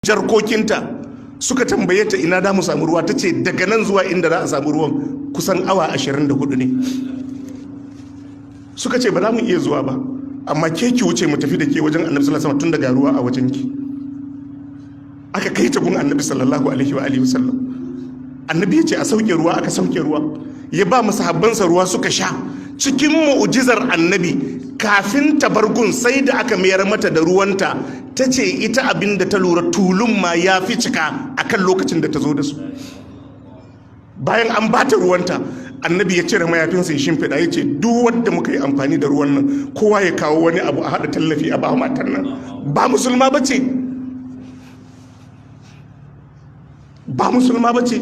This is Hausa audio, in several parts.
Jarkokinta suka tambaye ta, ina da mu samu ruwa? Ta ce daga nan zuwa inda za a samu ruwan kusan awa 24 ne. Suka ce ba za mu iya zuwa ba, amma ke ki wuce mu tafi da ke wajen Annabi sallallahu alaihi wasallam, tun daga ruwa a wajen ki. Aka kai ta gun Annabi sallallahu alaihi wa alihi wasallam. Annabi ya ce a sauke ruwa, aka sauke ruwa. Ya ba masahabbansa ruwa suka sha. Cikin mu'ujizar Annabi, kafin ta bar gun sai da aka mayar mata da ruwanta. Ta ce ita abin da ta lura, tulun ma ya fi cika akan lokacin da ta zo da su. Bayan an bata ruwanta, Annabi ya cire mayafinsa ya shimfiɗa, ya ce duk wanda muka yi amfani da ruwan nan, kowa ya kawo wani abu a haɗa tallafi a ba matar nan. Ba musulma ba ce, ba musulma ba ce,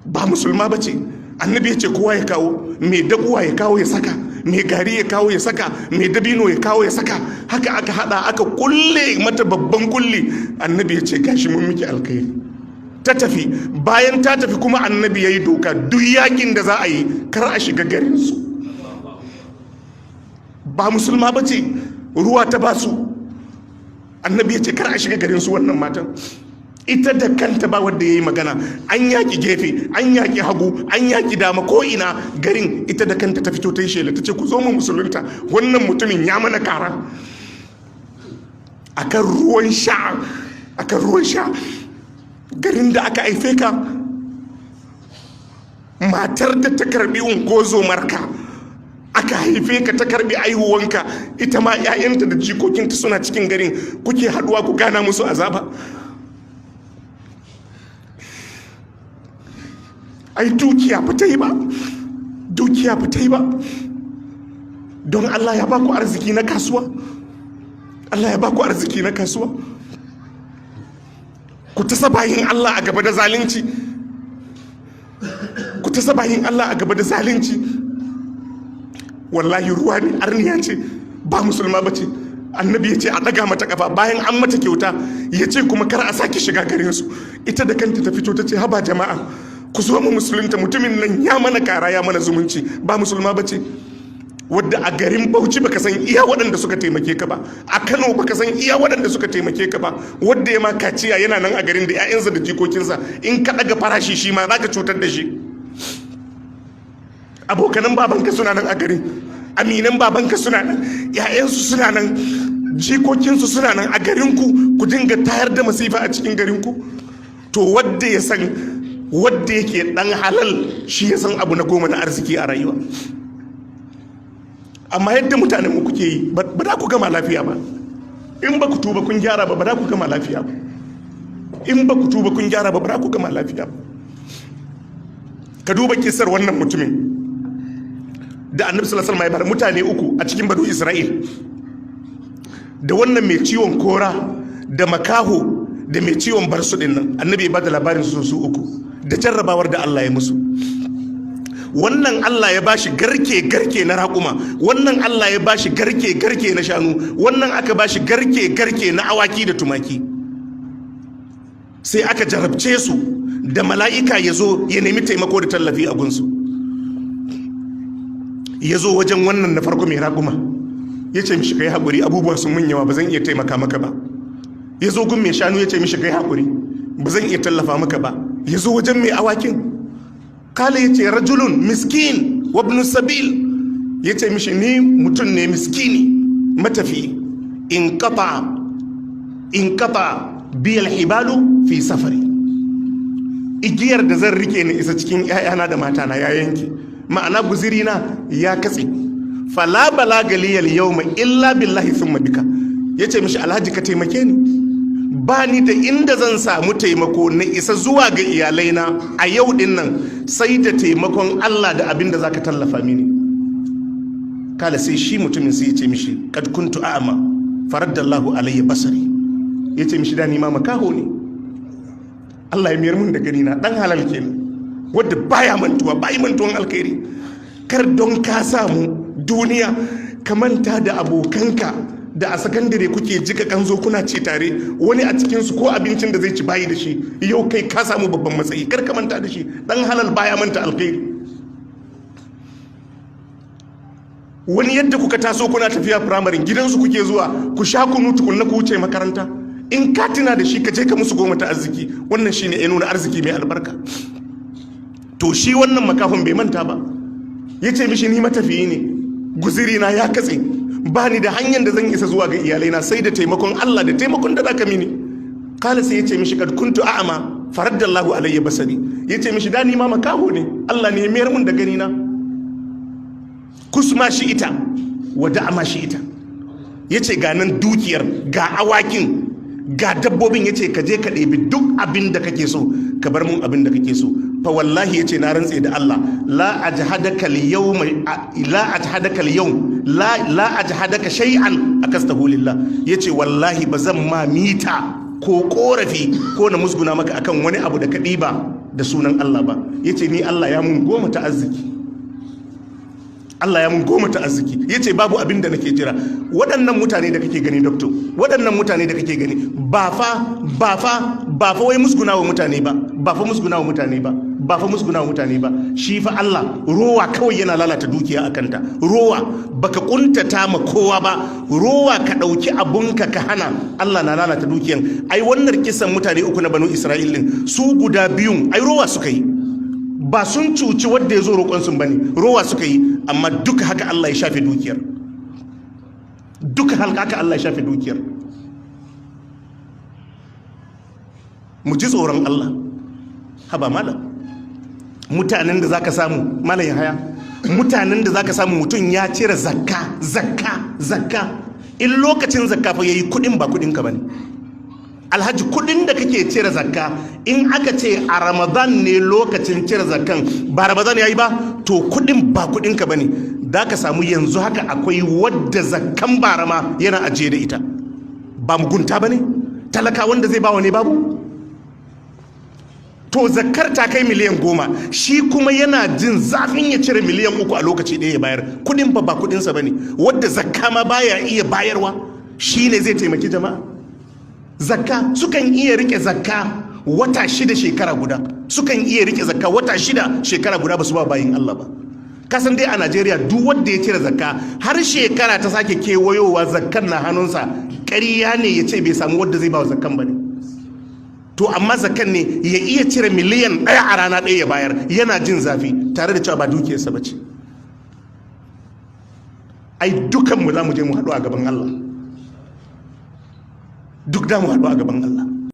ba musulma ba ce. Annabi ya ce kowa ya kawo, mai dakuwa ya kawo ya saka, mai gari ya kawo ya saka, mai dabino ya kawo ya saka. Haka aka hada aka kulle mata babban kulli. Annabi ya ce gashi, mun miki alkhairi. Ta tafi. Bayan ta tafi kuma, Annabi ya yi doka, duk yakin da za a yi kar a shiga garinsu. Ba musulma ba ce, ruwa ta basu. Annabi ya ce kar a shiga garinsu. Wannan matan ita da kanta ba wanda ya yi magana. An yaƙi gefe, an yaƙi hagu, an yaƙi dama, ko ina garin. Ita da kanta ta fito ta yi shela, ta ce ku zo mu musulunta, wannan mutumin ya mana kara. Akan ruwan sha, akan ruwan sha. Garin da aka haife ka, matar da ta karbi ungozomarka aka haife ka, ta karbi aihuwanka, ita ma 'ya'yanta da jikokinta suna cikin garin kuke haduwa ku gana musu azaba. Ai dukiya ba ta yi ba, dukiya ba ta yi ba. Don Allah ya baku arziki na kasuwa, Allah ya baku arziki na kasuwa, ku ta bayin Allah a gaba da zalunci, ku ta bayin Allah a gaba da zalunci. Wallahi ruwa ne, arniya ce, ba musulma ba ce. Annabi ya ce a ɗaga mata kafa. Bayan an mata kyauta, ya ce kuma kar a sake shiga garinsu. Ita da kanta ta fito ta ce, haba jama'a, ku zo mu musulunta, mutumin nan ya mana kara, ya mana zumunci. Ba musulma ba ce. Wadda a garin Bauchi baka san iya waɗanda suka taimake ka ba, a Kano baka san iya waɗanda suka taimake ka ba, wadda ya ma kaciya yana nan a garin da 'ya'yansa da jikokinsa. In ka ɗaga farashi, shi ma za ka cutar da shi. Abokanan babanka suna nan a garin, aminan babanka suna nan, 'ya'yansu suna nan, jikokinsu suna nan a garinku. Ku dinga tayar da masifa a cikin garinku. To wadda ya san wadda yake dan halal, shi ya san abu na goma na arziki a rayuwa. Amma yadda mutanen mu kuke yi, ba za ku gama lafiya ba. In ba ku tuba kun gyara ba, ba za ku gama lafiya ba. In ba ku tuba kun gyara ba, ba za ku gama lafiya ba. Ka duba kisar wannan mutumin da Annabi sallallahu alaihi wasallam ya bar mutane uku a cikin Banu Isra'il, da wannan mai ciwon kora, da makaho, da mai ciwon barsu din nan. Annabi ya bada labarin su su uku da jarrabawar da Allah ya musu. Wannan Allah ya bashi garke garke na raƙuma, wannan Allah ya bashi garke garke na shanu, wannan aka bashi garke garke na awaki da tumaki. Sai aka jarabce su da mala'ika ya zo ya nemi taimako da tallafi a gunsu. Ya zo wajen wannan na farko mai raƙuma, ya ce mishi, kai haƙuri, abubuwa sun mun yawa, ba zan iya taimaka maka ba. Ya zo gun mai shanu, ya ce mishi, kai haƙuri, ba zan iya tallafa maka ba. Ya zo wajen mai awakin, kala ya ce rajulun miskin wabnu sabil. Ya ce mishi, ni mutum ne miskini matafi, in kafa biyal hibalu fi safari, igiyar da zan rike ni isa cikin 'ya'yana da matana ya yanke, ma'ana guzirina ya katse. Fala balaga liyal yawma illa billahi thumma bika. Yace mishi, alhaji, ka taimake ni, ba ni da inda zan samu taimako na isa zuwa ga iyalaina a yau din nan sai da taimakon Allah da abin da zaka tallafa mini. Kala, sai shi mutumin sai ya ce mishi, kad kuntu a'ma faraddallahu alayya basari. Yace mishi, da ni ma makaho ne, Allah ya miyar mun da gani na. Dan halal kenan, wadda baya mantuwa, bai mantuwan alkhairi. Kar don ka samu duniya ka manta da abokanka da a sakandare kuke jika kanzo kuna ci tare. Wani a cikinsu ko abincin da zai ci bayi da shi. Yau kai ka samu babban matsayi, kar ka manta da shi. Dan halal baya manta alkhairi. Wani yadda kuka taso kuna tafiya firamarin gidansu kuke zuwa ku sha kunu tukunna ku wuce makaranta. In ka tuna da shi, ka je ka musu goma ta arziki. Wannan shine ya nuna arziki mai albarka. To, shi wannan makafin bai manta ba. Ya ce mishi, "Ni matafiyi ne, guziri na ya katse, ba ni da hanyar da zan isa zuwa ga iyalaina sai da taimakon Allah da taimakon da zaka mini." Kala, sai ya ce mishi, "Kad kuntu a'ma faraddallahu alayya basari." Ya ce mishi, "Da ni ma makaho ne, Allah ne ya mayar mun da gani na. Kusma shi ita wa da'ama shi ita." Ya ce, "Ga nan dukiyar, ga awakin, ga dabbobin." Ya ce, "Ka je ka ɗebi duk abin da kake so, ka bar mun abin da kake so." Fa wallahi, ya ce, "Na rantse da Allah, la ajhadaka al-yawm, la ajhadaka al-yawm, la ajhadaka shay'an akastahu lillah." Yace, "Wallahi ba zan ma mita ko korafi ko na musguna maka akan wani abu da ka ɗiba da sunan Allah ba." Yace, "Ni Allah ya mun goma ta arziki, Allah ya mun goma ta arziki." Yace, "Babu abin da nake jira." Waɗannan mutane da kake gani, doctor, waɗannan mutane da kake gani, ba fa wai musguna wa mutane ba, ba fa musguna wa mutane ba, ba fa musguna wa mutane ba. Shi fa Allah, rowa kawai yana lalata dukiya a kanta. Rowa, baka kuntata ma kowa ba, rowa, ka ɗauki abunka ka hana, Allah na lalata dukiyan. Ai wannan kisan mutane uku na Banu Isra'il din, su guda biyun ai rowa suka yi. Ba sun cuci wadda ya zo roƙon sun bane, rowa suka yi. Amma duka haka Allah ya shafe dukiyar, duka haka Allah ya shafe dukiyar. Mu ji tsoron Allah. Haba malam, mutanen da zaka samu, malam Yahaya, mutanen da zaka samu, mutum ya cire zakka, zakka, zakka. In lokacin zakka fa yayi, kudin ba kudin ka bane, alhaji. Kudin da kake cire zakka, in aka ce a Ramadan ne lokacin cire zakkan, ba Ramadan yayi ba, to kudin ba kudin ka bane. Da ka samu yanzu haka akwai wadda zakkan barama yana ajiye da ita. Ba mugunta bane? Talaka wanda zai bawa ne babu. To, zakkar ta kai miliyan 10, shi kuma yana jin zafin ya cire miliyan 3 a lokaci ɗaya ya bayar. Kudin ba kudinsa bane. Wadda zakka ma baya iya bayarwa, shi ne zai taimaki jama'a? Zakka, sukan iya rike zakka wata 6, shekara guda. Sukan iya rike zakka wata 6, shekara guda, ba su ba bayin Allah ba. Kasan dai a Najeriya, duk wanda ya cire zakka har shekara ta sake kewayowa zakkan na hannunsa, ƙarya ne ya ce bai samu wadda zai ba wa zakkan ba ne. To, amma zakkan ne ya iya cire miliyan 1 a rana ɗaya ya bayar, yana jin zafi, tare da cewa ba dukiyarsa ba ce. Ai dukanmu za mu je mu haɗu a gaban Allah. Duk da mu haɗu a gaban Allah.